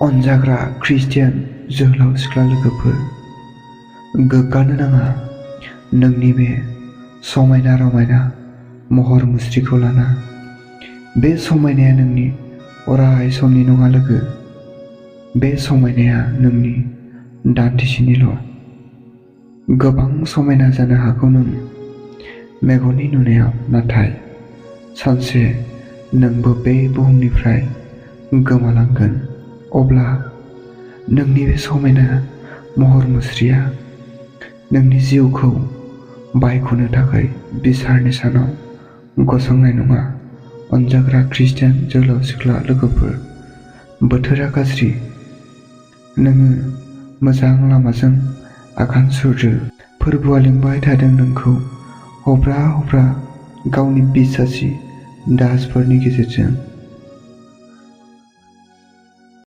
अनजाग्रा Christian जोहोलाव सिख्ला लोगोफोर, गोग्गानो नाङा नोंनि बे समायना रमायना महर मुस्रिखौ लाना। बे समायनाया नोंनि अराय समनि नङा लोगो। बे समायनाया नोंनि दान्दिसेनिल'। गोबां समायना जानो हागौ नों मेगननि नुनायाव, नाथाय सानसे नोंबो बे बुहुमनिफ्राय गोमालांगोन। अब्ला नोंनि बे समायना महर मुस्रिया नोंनि जिउखौ बायख'नो थाखाय बिसारनि सानाव गसंनाय नङा। अनजाग्रा ख्रिस्टियान जोहोलाव सिख्ला लोगोफोर, बोथोरा गाज्रि, नोङो मोजां लामाजों आगान सुरदो। फोरबोआ लिंबाय थादों नोंखौ हब्रा हब्रा गावनि बिसासि दाहाजफोरनि गेजेरजों।